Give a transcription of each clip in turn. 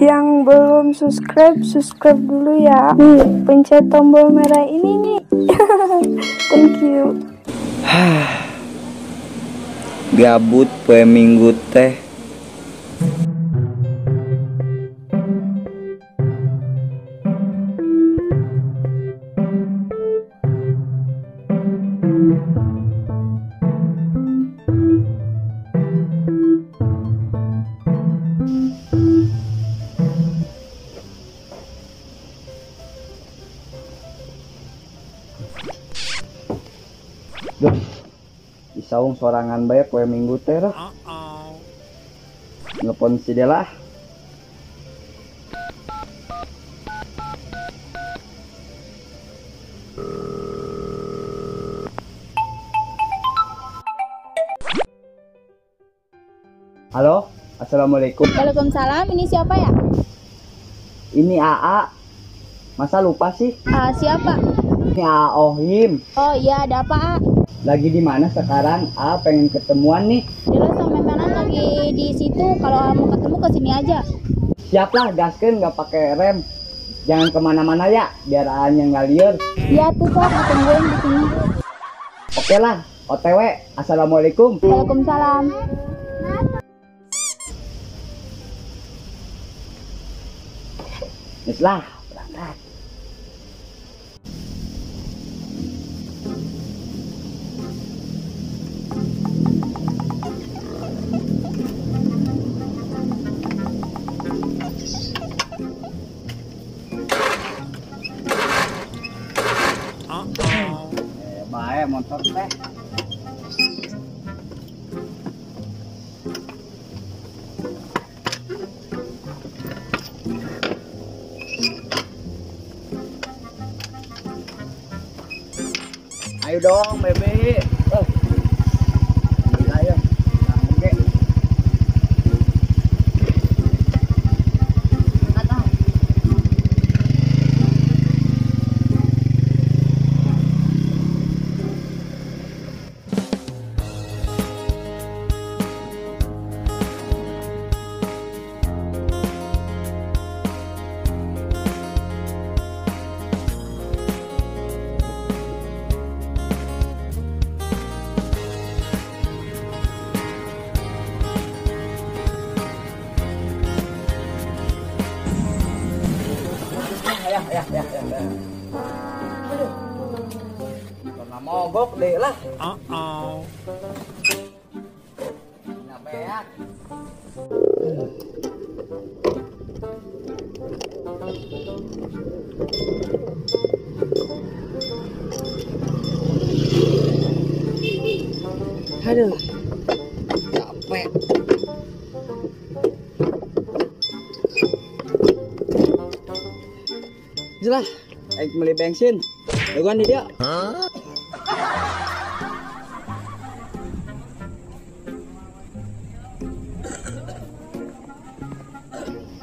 Yang belum subscribe, subscribe dulu ya. Nih, pencet tombol merah ini nih. Thank you. Gabut poe Minggu teh. Duh, isaung sorangan bae poe Minggu teh lah. Nelpon si Dela. Halo, assalamualaikum. Waalaikumsalam, ini siapa ya? Ini AA. Masa lupa sih? Siapa? Ini AA Ohim. Oh iya, ada apa, A? Lagi di mana sekarang? A pengen ketemuan nih. Dela sama Menan lagi di situ. Kalau mau ketemu ke sini aja. Siap lah, gaskeun nggak pakai rem. Jangan kemana-mana ya, biar A yang nggak liur. Iya tuh kok, ditungguin di sini. Oke lah, OTW. Assalamualaikum. Waalaikumsalam. Yes lah, berangkat. Bae motor teh. Ayo dong, bebe. Gila ya. Oke. Ya. Aduh. Karena mogok deh lah. Beak. Aduh. Capek. Jelas, ayo beli bensin. Dagoan di dia.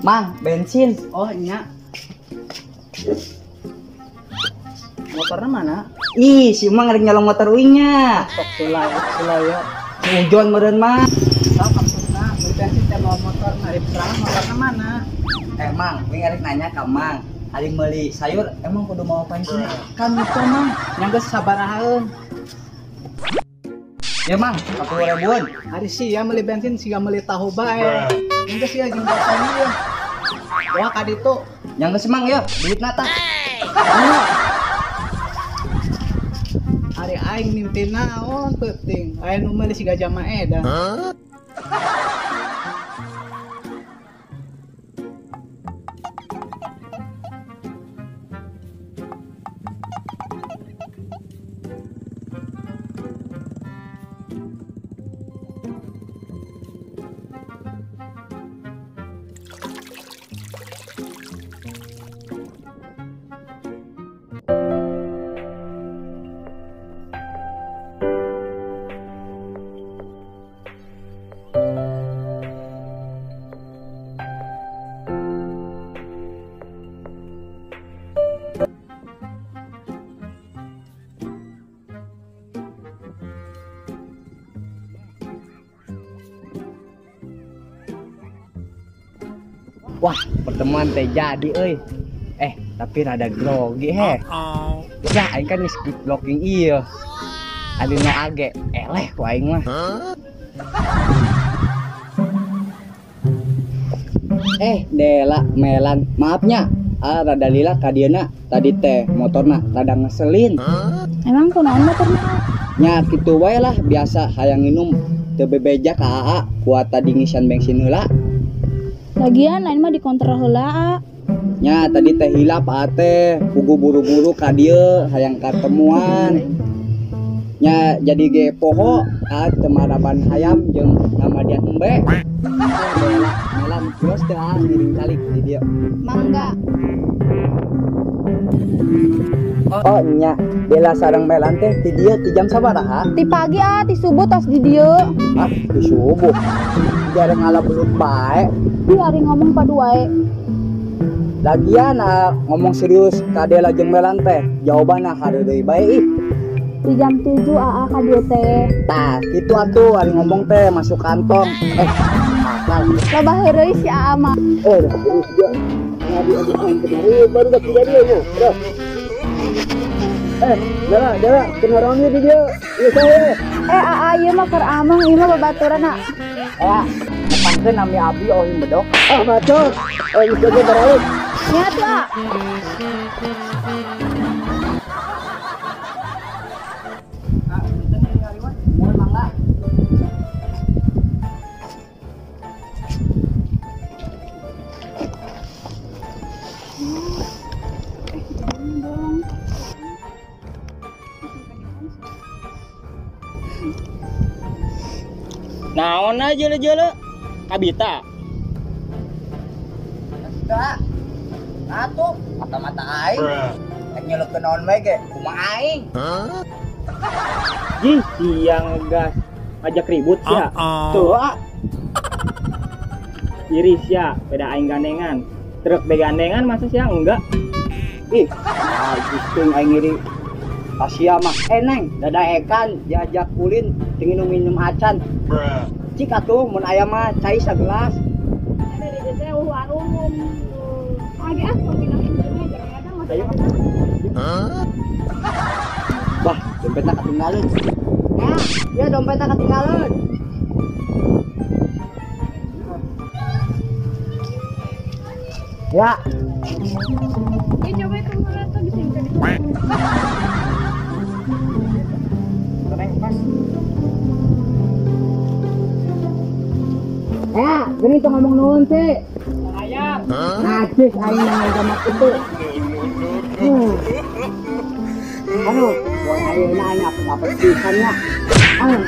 Mang, bensin. Oh, iya. Motornya mana? Ih, si Mang ngarek nyolong motor uingnya. Sok sulai ya. Si Ujon meureun mah. Sok maksudna beli bensin teh bawa motor, ngarep serang motornya mana? Mang, uing ngarek nanya ka Mang. Ari meuli sayur emang kudu mau bensin? Kan itu Mang, yang geus sabarahaeun. Ya Mang, 10 ribuan. Ari sia meuli bensin siga meuli tahu bae. Yang geus sia jeung bapaknya ya. Bawa ka ditu. Yang geus Mang ya, duitna tah. Ari aing mimpi naon peuting. Aya nu meuli siga jama edan. Wah, pertemuan teh jadi euy. Tapi rada grogi heh. Ya, aing kan geus blocking ieu. Adi no age, eleh ku aing mah. Dela, Melan, maafnya. Ah, rada lila ka dieuna tadi teh motorna rada ngeselin. Emang kunaon motorna? Nya kitu wae lah, biasa hayang nginum teu bebeja ka AA kuat tadi ngisian bensin heula. Lagian lain mah dikontrol heula, A. Nya tadi teh hilap A teh, pugu buru-buru ka dieu hayang katemuan. Nya jadi ge poho A teu maraban hayam jeung ngamadian embe. Dela, Melan terus teh A ngiring calik di dieu. Mangga. Oh nya, Dela sareng Melan teh ti dieu ti jam sabaraha? Ti pagi ah, ti subuh tos di dieu. Ah, ti subuh. Jarang ngala belut bae. Ih, ari ngomong padu wae. Lagian ngomong serius ka Dela jeung Melan teh, jawabanna hareudeuy bae ih. Ti jam 7 aa ka dieu teh. Tah, kitu atuh ari ngomong teh masuk kantong. Akal. Loba heureuy si aa mah. Terus dia ngadi aing kemari baru dak tiga dia nya. Udah. Dela, Dela, kena rame di dia. Ieu saya. Aa ieu mah keur ameng, ieu mah babaturan ah. Tepangkeun nami abdi Ohim Bedok. Ah, bacot. Ieu ge barauk. Nya tuh, ah. Ah, punten ngaliwat, mohon mangga. Naon aja jele-jele kabita. Enggak. Atuh, mata-mata aing. Rek nyeleukeun naon bae ge, kumaha aing? Jih, siang gas ngajak ribut sia. Tuh, ah. Iri sia, beda aing gandengan. Truk be gandengan masa sia enggak? Ih, nah, gisting aing ngiri. Asia mah, Neng, dada ekan diajak ulin teu minum acan. Cik atuh mun aya mah cai sagelas. Ada di teh warung. Pagi ah, Wah, dompetnya ketinggalan. Nah, ya dompetnya ketinggalan. Ya. Ini coba itu tuh bisa minta di. Tenang, pas. Ah, gini tuh ngomong nuhun sih. Ayam. Najis aing nang itu. Aduh, buat ayeuna aing apet-apet pisan nya. Ah.